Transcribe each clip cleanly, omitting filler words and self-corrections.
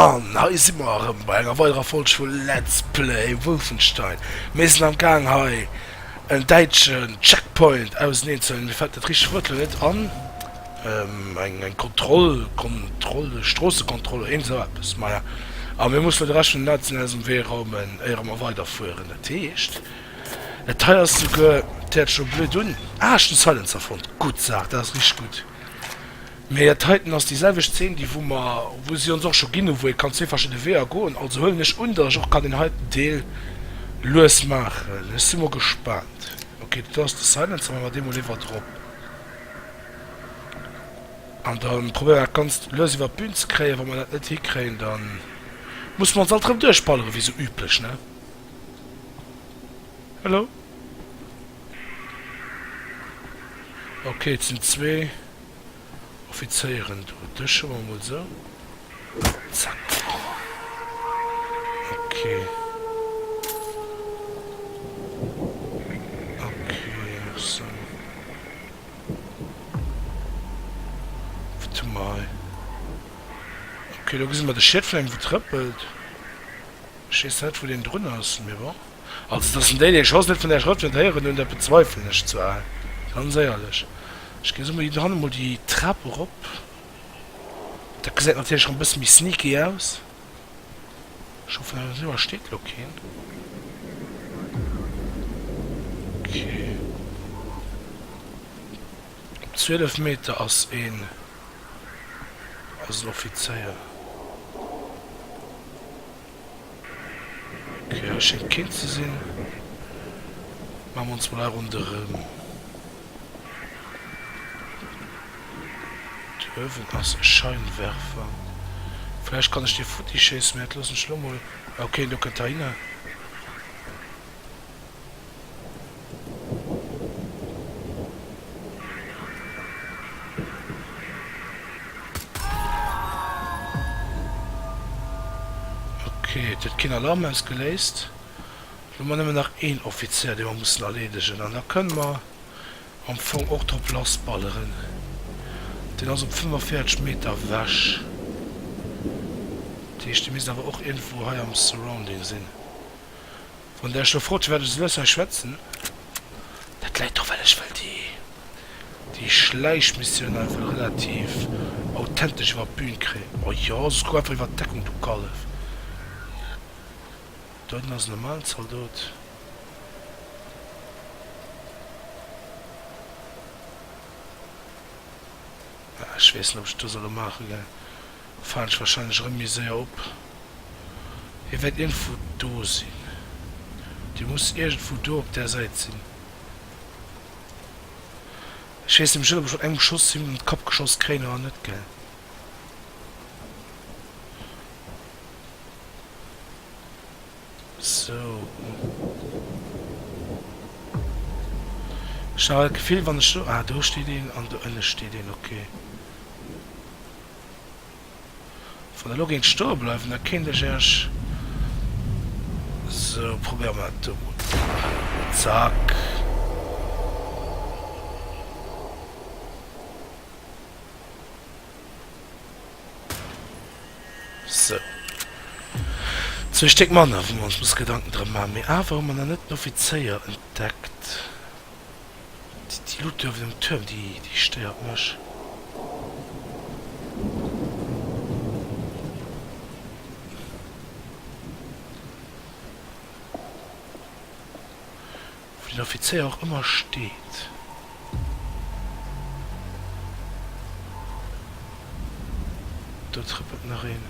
An hei si mer erëm bei enger weiderer Folg vu Let's Play Wolfenstein. Mir sinn am Gaang hei en däitschen Checkpoint auseneen ze huelen. Mir fält dat richtegt Wuert elo net an. Eng eng Kontroll, Kontroll, Stroossekontroll oder iergend esou eppes. Maja, a mir mussen elo de Rescht vun den Nazien aus dem Wee raumen, éiere mer weiderfueren. Dat heescht, dat hei ass souguer, dat héiert sech elo blöd un, ah, ech hunn de Silencer fonnt. Gutt Saach, dat ass richteg gutt. Mee dat heiten ass déi selwecht Zeen, déi wou mer, wou si ons och scho ginn hunn, wou ee kann zwee verschidde Weeër goen. Also huelen ech un, datt ech och kann deen heiten Deel lues maachen. Ech si mol gespaant. Ok, do ass de Silencer, maache mer dee mol iwwer drop. An da probéiere mer dat Ganzt lues iwwer d'Bün ze kréien. Wa mer dat net hikréien, da musse mer ons alt erëm duerchballere wéi sou üblech, ne? Hello? Ok, et sinn zwee Offizéieren do. Dech hu mer mol sou. Zack. Ok. Ok, sou. Wat hu mer hei? Ok, do gesi mer de Schiet vun engem wou trëppelt. Ech weess net wou deen drun ass, mee bon. Also dass en déi dee Schoss net vun där Schrëft huet héieren hunn, dat bezweifelen ech zwar, ganz éierlech. Ech ginn esou mol dohanne mol déi Trap erop. Dat gesäit natierlech erëm e bësse méi sneaky aus. Ech hoffen awer do steet elo keen. Ok. Op 12 Meter ass een, ass en Offizéier. Ok, hei schéngt keen ze sinn. Maache mer ons mol hei ronderëm. Do uewen ass e Scheinwerfer. Vläicht kann ech dee futti schéissen, mee dat loossen ech elo mol. Ok, do kënnt heihinner. Ok, et huet keen Alarm ausgeléist. Lo hu mer nëmmen nach een Offizéier, dee mer mussen erleedegen. An da kënne mer am Fong och drop lassballeren. Deen ass op 45 Meter ewech. Dat heescht, dee misst awer och iergendwou hei am Surrounding sinn. Wann der iech lo frot firwat ech esou lues hei schwätzen, dat läit dru well ech wëll déi déi Schläichmissioun einfach relativ authentesch iwwer d'Bühn kréien. Oh jo, soss gouf einfach iwwer d'Deckung, du Kallef. Do ënnen ass en normalen Zaldot. Ah, ech weess net ob ech do soll elo maachen, gell. Falen ech wahrscheinlech erëm méi séier op. Hie wäert iergendwou do sinn. Dee muss iergendwou do op där Säit sinn. Ech weess nämlech net, ob ech mat engem Schoss him an de Kapp geschoss kréien oder net, gell. Sou. Ech hunn awer dat Gefill, wann ech do, ah, do steet een an do ënne steet een, okay. Wann der elo géint stoe bleiwen, da kéint ech iech. Sou, probéiere mer dat do mol. Zack. Sou. Zwee Stéck manner, wou mer ons musse Gedanken drëm maachen. Mee awer hu mer nach net den Offizéier entdeckt. Déi Luut do uewen um Tuerm, déi stéiert mech. Wou den Offizéier och ëmmer steet. Do trëppelt nach een.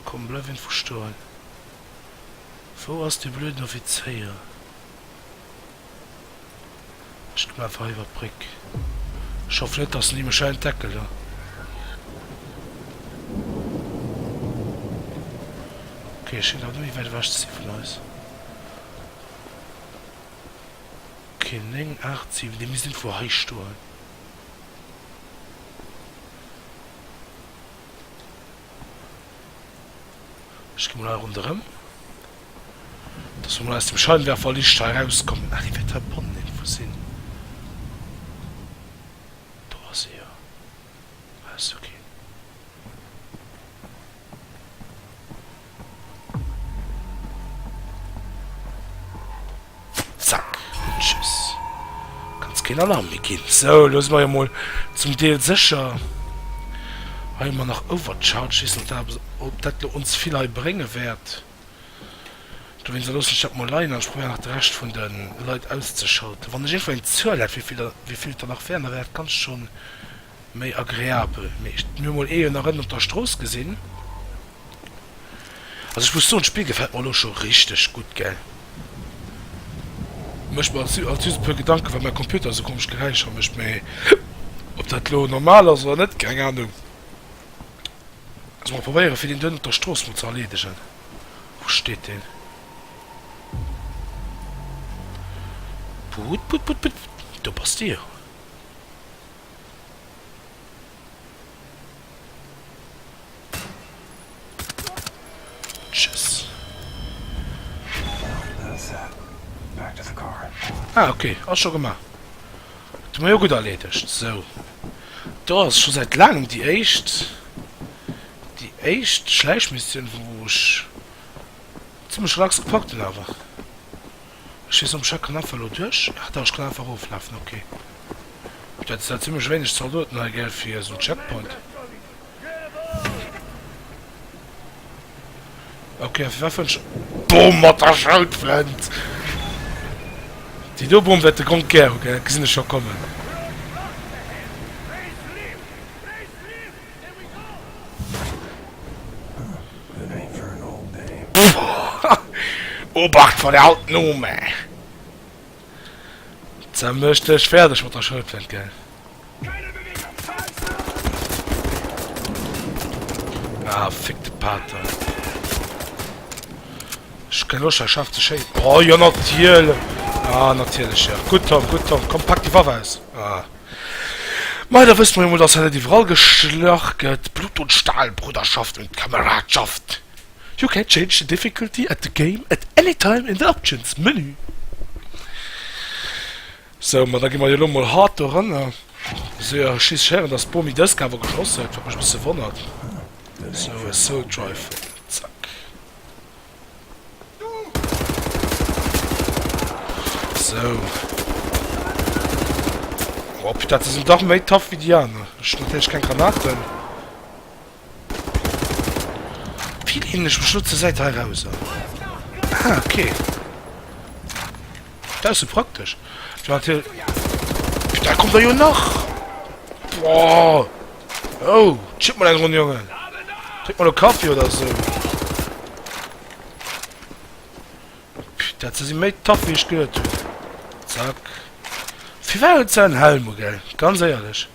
Komm, bleif iergendwou stoen. Wou ass dee blöden Offizéier? Ech kommen einfach iwwer d'Bréck. Ech hoffen net, dass en déi mech hei entdecke lo. Ok, e schéngt awer net méi wäit ewech ze si vun eis. Ok, 9, 8, 7, dee misst iergendwou hei stoen. Ech gi mol hei ronderëm, dass mer mol aus dem Scheinwerferlicht hei erauskommen. Ah, déi wäert heibannen iergendwou sinn. Do ass se jo. eppes, ok. Zack und tschüss. Kanns keen Alarm méi ginn. Sou, elo si mer jo mol zum Deel sécher. Hei hu mer nach Overcharge. Ech weess net, ob dat elo ons vill hei brénge wäert. Dowéinster loossen ech dat mol leien an ech probéieren nach de Rescht vun de Leit auszeschalten. Wann ech iergendwou eng Zuel hätt, wéi vill et der nach wären, da wär dat Ganzt schonn méi agreabel. Mee ech, mir hu mol ee jo nach ënnen op der Strooss gesinn. Also ech muss soen, d'Spill gefält mer elo scho richteg gutt, gell. Mécht mer als just e puer Gedanken, well mäi Computer esou komesch Geräischer mécht, mee ob dat elo normal ass oder net, keng Ahnung. Also mol probéieren fir deen do ënnen op der Strooss mol ze erleedegen. Wou steet deen? Put put put put, do bass de jo. Tschüss. Ah ok, ass scho gemaach. Dat hu mer jo gutt erleedegt. Sou, do ass scho säit laangem déi éischt, déi éischt Schläichmissioun wou ech zimmlech relax gepackt hunn awer. Ech weess net ob ech hei kann einfach elo duerch, ah dach ech kann einfach eroflafen, ok. Dat sinn zimlech wéineg Zaldoten hei, gell, fir esou en Checkpoint. Ok, a firwat fënnt ech. Bomm mat der Schrotflënt! Déi do Bomm wäert de Gronk gär hu, gell, dat gesinn ech scho kommen. Obacht vor der alten Ome! Ze mécht dech fäerdeg mat der Schrotflënt, gell? Ah, fick de Pater. Ech hu keng Loscht, hei schaarf ze schéissen. Oh jo, natierlech! Ah, natierlech, jo. Gutt, Tom, gutt, Tom. Komm, pak déi Waff aus. Ah. Mei, da wësse mer jo mol, dass hei net iwwerall geschlach gëtt. Blut und Stahl, Bruderschaft und Kameradschaft. You can change the difficulty at the game at any time in the options menu. Sou, ma da gi mer jo elo mol hard doranner. Sou, jo, ech schliisslech héieren, dass d'Bomi dës Kéier awer geschoss huet, wat mech e bësse wonnert. Sou, Assault Rifle, zack. Sou. Oh, putain, déi sinn dach méi tough wéi déi aner. Ech hunn natierlech keng Granaten. Wéi leeën ech mech lo zur Säit hei raus? Ah, okay. Dat ass jo praktesch. Da kommt der jo nach! Boah! Oh, chillt mol eng Ronn, Jongen. Trink mol e Kaffi oder sou. Dat se si méi tough wéi ech geduet hunn. Zack. Firwat huet se en Helm u, gell? Ganz éierlech.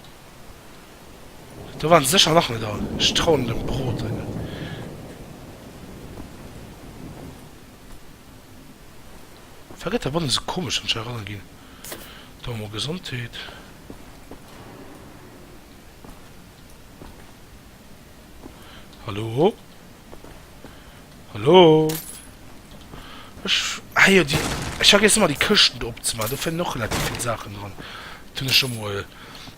Do waren se sécher nach net all. Ech trauen dem Brot hei net. Firwat gëtt dat Bonne sou komesch wann ech hei eran ginn? Do hu mer Gesondheet. Hallo? Hallo? Ech, ah jo, déi, ech vergiessen ëmmer déi Këschten do opzemaachen. Do fënnt een och relativ vill Saachen dran. Dat hunn ech scho mol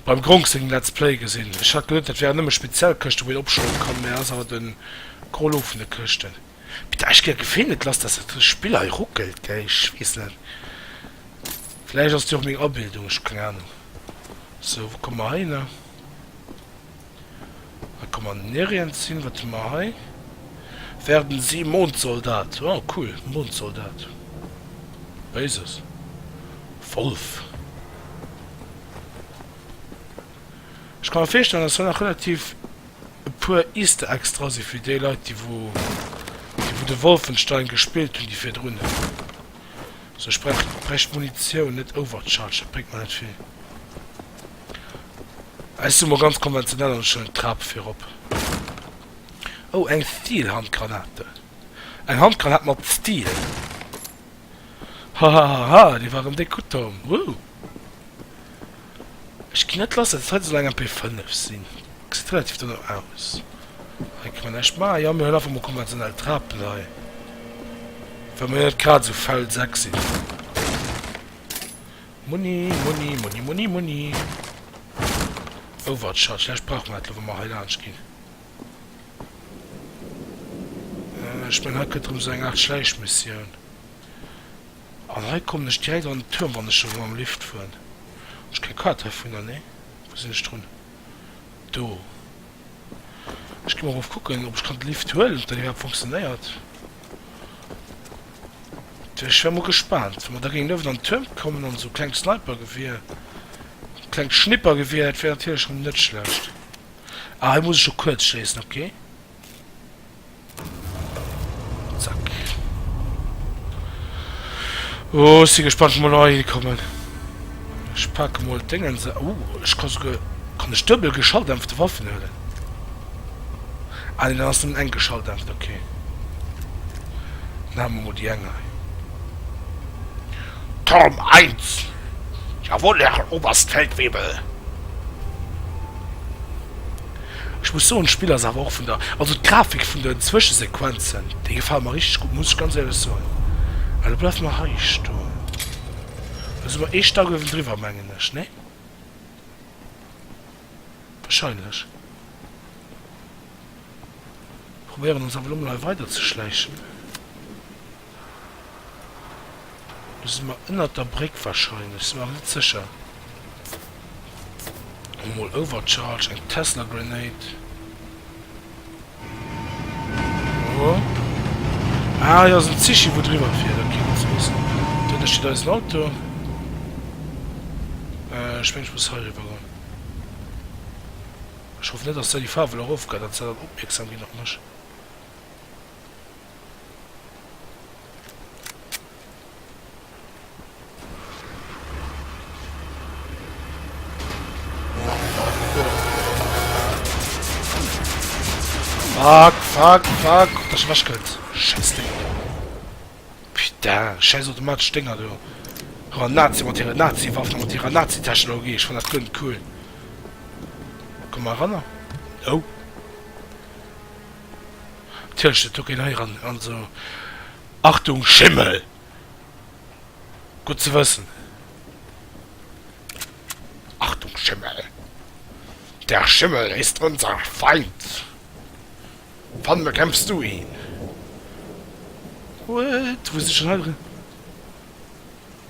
beim Gronk sengem Let's Play gesinn. Ech hat geduet, dat wären nëmme speziell Këschten, wou een opschloe kann, mä ass awer de Gros lot vun de Këschten. Bitte, ech kritt d'Gefill net lass, dass dat Spill hei ruckelt, gell? Ech weess net. Vläicht ass et jo och meng Abildung, ech hu keng Ahnung. Sou, wou komme mer hei hinner? Hei komme mer nirgends hin. Wat hu mer hei? Werden Sie Mondsoldat? Oh, cool, Mondsoldat. Béises. Wolf. Ech ka mer virstellen, dass hei nach relativ e puer Easter Eggs dra si fir déi Leit, déi wou, déi wou de Wolfenstein gespillt hunn, déi virdrun. Sou, ech brauch, bräicht Munitioun, net Overcharge, dat bréngt mer net vill. Ech si mol ganz konventionell an ech huelen d'Trap virop. Oh, eng Stil-Handgranate. Eng Handgranat mat Stil. Hahahaha, déi war erëm déck gutt, Tom. Wouh! Ech ginn net lass, dat hei soll eng MP5 sinn. Gesäit relativ dono aus. Hei ka mer näischt maachen. Jo, mir huelen einfach mol konventionell Trapen hei. Well mer jo net grad esou faul Säck sinn. Muni, Muni, Muni, Muni, Muni. Overcharge, vläicht brauche mer dat elo, wa mer hei laanscht ginn. Ech mengen, hei kënnt erëm esou eng Aart Schläichmissioun. An hei kommen ech direkt an den Tuerm, wann ech elo mam Lift fueren. Hunn ech keng Kaart heivunner? Nee. Wou sinn ech drun? Do. Ech gi mol erof kucken, ob ech kann de Lift huelen, ob dat iwwerhaapt funktionéiert. Ech wär mol gespaant, wa mer da géingen uewen an den Tuerm kommen an esou klengt Snipergewier, klengt Schnippergewier, dat wär natierlech erëm net schlecht. Ah, hei muss ech jo kuerz schéissen, okay. Zack. Oh, ech si gespannt, wou mer elo hei hikommen. Ech pake mol d'Déngens. Oh, ech ka souguer... Kann ech duebel geschalldämpfte Waffen huelen? Ah, nee, dann ass nëmmen eng geschalldämpft, okay. Dann hale mer mol déi eng hei. Turm 1! Jawohl, Herr Oberstfeldwebel! Ech muss soen, d'Spill ass awer och vun der, also d'Grafik vun den Zwëschesequenzen, déi gefale mer richteg gutt, muss ech ganz éierlech soen. Elo bleiwe mer hei stoen. Elo si mer ee Stack uewendriwwer, mengen ech, nee? Wahrscheinlech. Probéieren ons awer elo mol hei weider ze schläichen. Do si mer ënnert der Bréck wahrscheinlech, si mer awer net sécher. Emol Overcharge, eng Tesla Grenade. Oh. Ah, hei ass en Zichi wou driwwer fiert. Ok, gutt ze wëssen. Do ënne steet eisen Auto. Ech mengen ech muss hei riwwer goen. Ech hoffen net, dass da déi Faarf elo erofgeet, dass se dann opmierksam ginn op mech. Fuck, fuck, fuck. Dass ech ewechgëllt. Scheiss Ding. Putain, scheiss automatesch Dénger do. Oh, Nazi mat hiren Nazi-Waffen a mat hirer Nazi-Technologie. Ech fann dat guer net cool. Komm mer eranner? Oh. Natierlech, dat do geet hei eran. Also, Achtung, Schimmel! Gutt ze wëssen. Achtung, Schimmel! Der Schimmel ist unser Feind! Wann bekämpfst du ihn? What? Wou si schon hei drin?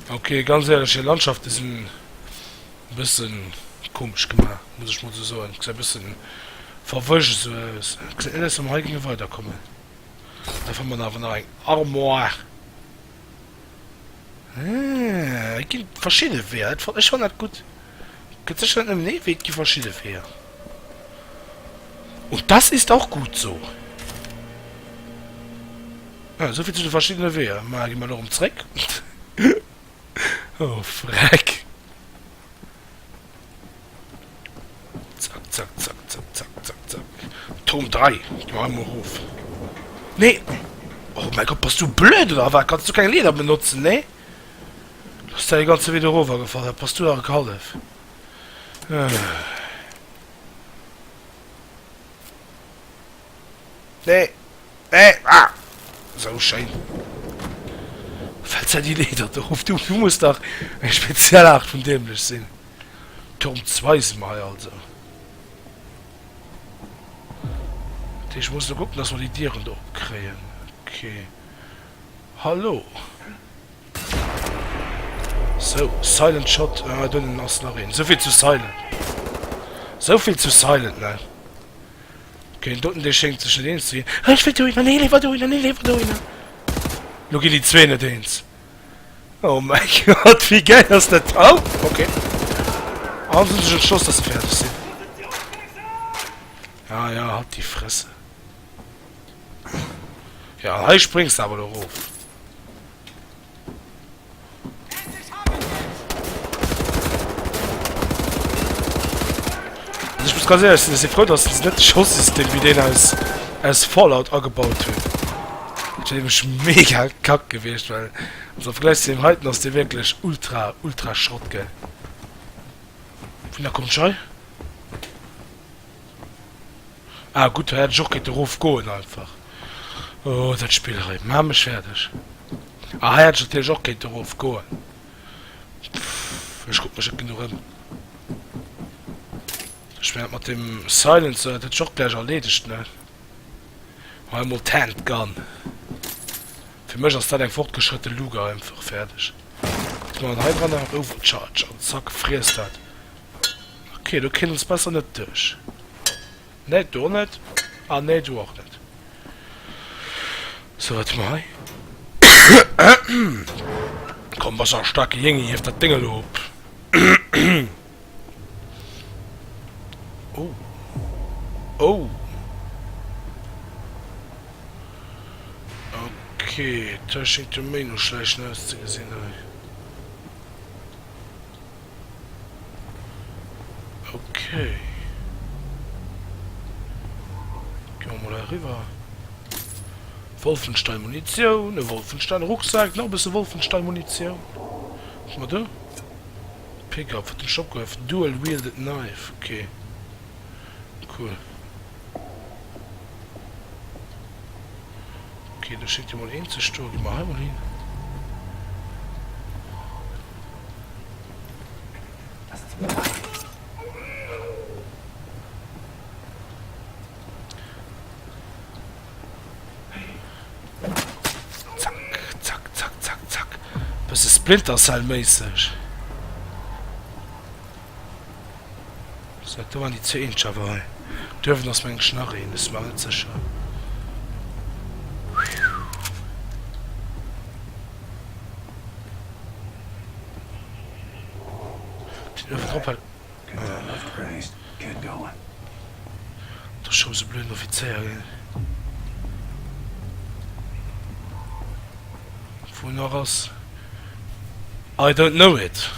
Ok, ganz éierlech, hir Landschaften sinn e bëssen komesch gemaach, muss ech mol sou soen. Gesäit e bëssen verwëscht esou aus. Gesäit net aus, wéi mer hei géinge weiderkommen. Da fanne mer awer nach eng Armoire. Ah, et ginn verschidde Weeër. Ech fannen dat gutt. Et gëtt sécher net nëmmen ee Wee, et gi verschidde Weeër. Und das ist auch gut so. Ah, souvill zu de verschiddene Weeër. Ma gi mer elo erëm zréck. Oh, Freck. Zack, zack, zack, zack, zack, zack, zack. Turm 3. Gi mer emol erof. Nee! Oh mäi Gott, bass du blöd oder wat? Kanns du keng Leeder benotzen, nee? Du bass da de ganze Wee do erower gefall. Wat bass du dach e Kallef. Nee! Nee! Ah! Sou schéin. Fällt ja déi Leeder do of. Du, du muss dach eng speziell Art vun dämlech sinn. Turm 2 si mer hei also. Dat heescht, ech muss elo kucken, dass mer déi Dieren do opkréien. Okay. Hallo? Sou, Silent Shot. Ah, do ënnen ass nach een. Souvill zu Silent. Souvill zu Silent, ne? Okay, den doten, dee schéngt sech net eens ze ginn. Ech wëll dohinner, nee, léiwer dohinner, nee, léiwer dohinner. Lo ginn déi zwee net eens. Oh mäi Gott, wéi gäil ass dat? Oh, okay. An se hunn sech entschloss, dass se fäerdeg sinn. Ja, ja, halt die Fresse. Ja, an hei spréngs de awer elo erof. Also ech muss ganz ehrlech sinn, ech si frou, dass se net de Schosssystem wéi deen aus, aus Fallout agebaut hunn. Dat wär nämlech mega kack gewiescht, well also am Vergleich zu deem heiten ass dee wierklech ultra, ultra Schrott, gell. Vun da kommt ech hei? Ah gutt, hei hätt ech och kéinte rof goen einfach. Oh, dat Spill hei, maach mech fäerdeg. Ah, hei hätt ech natierlech och kéinte rof goen. Pff, ech kuck mech net genuch ëm. Ech mengen dat mat dem Silencer, dat huet sech och gläich erleedegt, ne? Hei emol d'Handgun. Fir mech ass dat eng fortgeschrëtte Luger einfach. Fäerdeg. Wat hu mer dann hei dranner? Overcharge an zack, friess dat. Ok, do kéint ons besser net duerch. Nee, do net. Ah nee, do och net. Sou, wat hu mer hei? Komm, bass a staarke Jéngi, hief dat Déng elo op. Oh. Oh. Okay, dat schéngt jo méi no Schläichen auszegesinn hei. Okay. Gehen wir mal eriwwer. Wolfenstein Munition, e Wolfenstein Rucksack, nach e bësse Wolfenstein Munition. Was haben wir do? Pick-up, wat hunn ech opgehuef? Dual wielded knife, ok. Cool. Ok, do schéngt jo mol een ze stoen. Gi mer hei mol hin. Zack, zack, zack, zack, zack. Bësse Splinter Cell méisseg. Sou, do waren déi zwee Eenzeg awer hei. Duerwen ass mengen ech nach een, ech si mer awer net sécher. Deen uewen drop hat. Dat ass scho sou blöden Offizéier ginn. Wou en nach ass, I don't know it.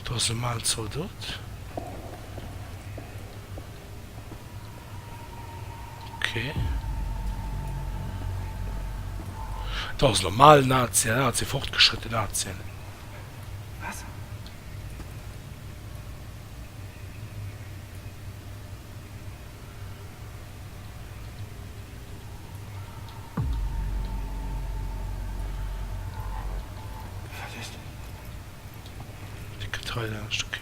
Do ass e malen Zaldot. Ok. Do ass normal Nazien, Nazi, fortgeschrëtte Nazien. Was? Was ist? Déi kënnt hei laanscht, ok.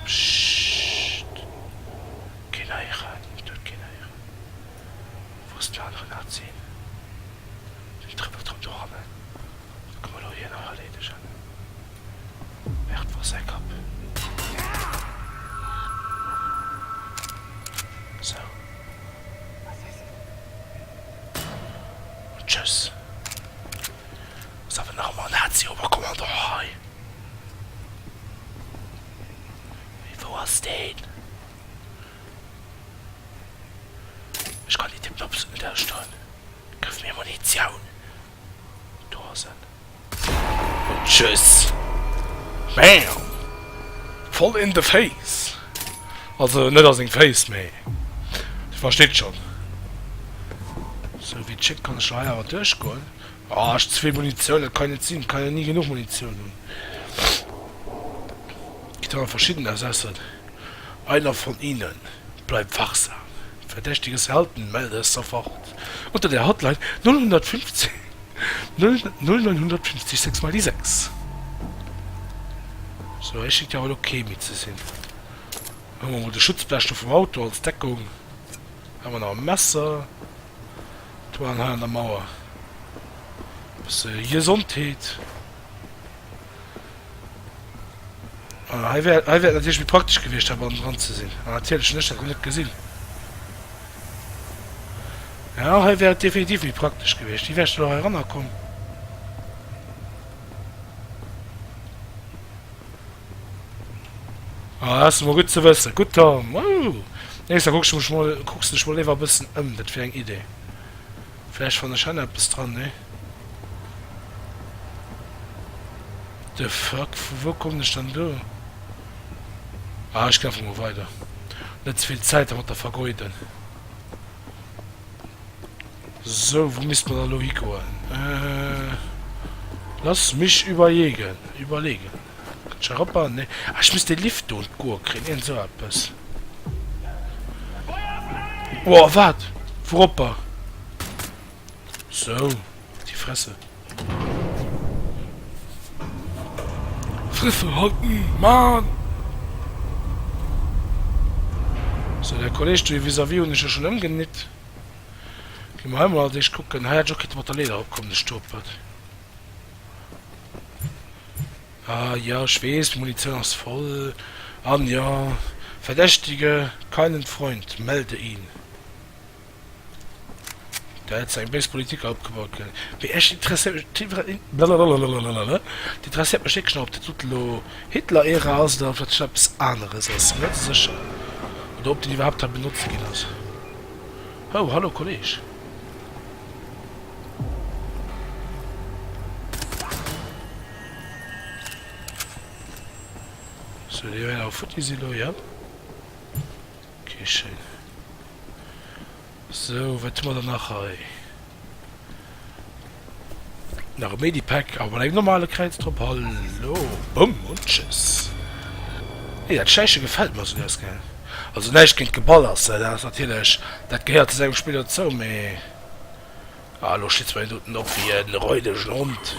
Pssst. Keen héieren, et huet keen héieren. Wou ass den aneren Nazi hin? Deen trëppelt rëm dohannen. Da kënne mer elo hien nach erleedegen. Merde, wou ass säi Kapp? Sou. An tschüss. Ass awer nach ëmmer Nazi-Oberkommandant hei. Mee wou ass deen? Ech kann déi Typen absolut net ausstoen. Gëff mir Munitioun. Do ass en. Und tschüss. Bam! Voll in the face. Also net a seng Face, mee Dir versteet schonn. Sou, wéi et schéngt kann ech lo hei awer duerchgoen. Ah, ech zevill Munitioun, dat kann jo net sinn. Kann jo ni genuch Munitioun hunn. Geet awer verschidden aus, ausser einer von ihnen bleibt wachsam. Verdächtiges Verhalten melde es sofort unter der Hotline 015 0950 6 mal die 6. Sou, hei schéngt jo awer elo kee méi ze sinn. Hu mer mol de Schutzblech do vum Auto als Deckung. Hu mer nach e Messer. Do an hei an der Mauer. Bësse Gesondheet. Ah, hei wär, hei wär et natierlech méi praktesch gewiescht, hei bannendran ze sinn. Ah, natierlech hunn ech dat net gesinn. Ja, hei wär et definitiv méi praktesch gewiescht. Wéi wär ech do hei eranner komm? Ah, dat ass emol gutt ze wëssen. Gutt, Tom. Wouh! Nächst Mal kucks du mech mol, kucks dech mol léiwer e bëssen ëm. Dat wär eng Idee. Vläicht fannen ech hei nach eppes dran, nee? The fuck, vu wou kommen ech dann do? Ah, ech ginn einfach mol weider. Net ze vill Zäit dermatter vergeuden. Sou, wou misst mer dann elo higoen? Äh, lass mich überjegen, überlegen. Kann ech eropper? Nee. Ah, ech muss dee Lift do un d'Goe kréien. Iergend esou eppes. Boah, wat? Wouropper? Sou, die Fresse. Fresse halten, Mann! Sou, der Kolleg do vis-à-vis hunn ech jo schonn ëmgenitt. Gi mer hei mol als éischt kucken. Hei hätt ech och kéinte mat der Leeder eropkommen, de Stopert. Ah jo, ech weess, d'Munitioun ass voll. An jo, verdächtige keinen Freund, melde ihn. Da hätt se eng béis Politik opgebaut kënnen. Mee ech interesséiert mech, blablabla, dat interesséiert mech wierklech nach, ob dat doten elo Hitler-Ära ass oder ob dat schonn eppes aneres ass. Sinn net esou sécher. Oder ob deen iwwerhaapt hei benotzt ginn ass. Ho, hallo Kolleg. Sou, déi wäert awer futti si lo, jo. Ok, schéin. Sou, wat hu mer dann nach hei? Nach e Medipack, awer mat engem normale Kräiz drop. Hallo, bumm und tschüss. Nee, dat Schläiche gefält mer esou ganz gär. Also näischt géint Geballers, dat ass natierlech, dat gehéiert zu sengem Spill dozou, mee ah, elo schlitzt mer een doten op wéi e räudegen Hond.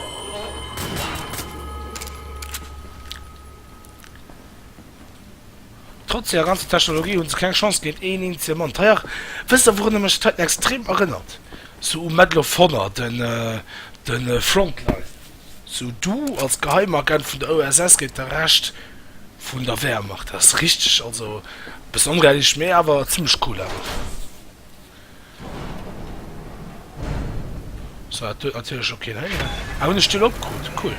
Trotz hirer ganzer Technologie hunn se keng Chance géint een eenzege Mann. D'ailleurs, wësst der wourunner mech dat heiten extrem erënnert? Sou u Medal of Honor, den den Frontline. Sou du als Geheimagent vun der USS géint de Rescht vun der Wehrmacht. Dat ass richteg, also e bëssen onrealistesch, mee awer zimmlech cool awer. So, dat huet natierlech och keen héieren. Ah, hunn ech déi elo opkrut? Cool.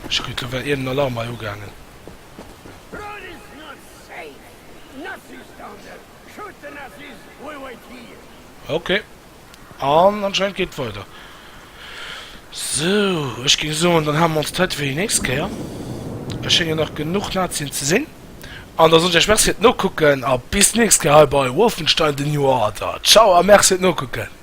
Ech krut elo well iergend en Alarm hei ugaangen. Ok. An anscheinend geet et weider. Sou, ech géing soen, dann hale mer ons d'Zäit fir déi nächst Kéier. Et schéngen nach genuch Nazien ze sinn. An da soen ech iech Merci fir d'Nokucken a bis d'nächst Kéier hei bei Wolfenstein The New Order. Ciao a Merci fir d'Nokucken.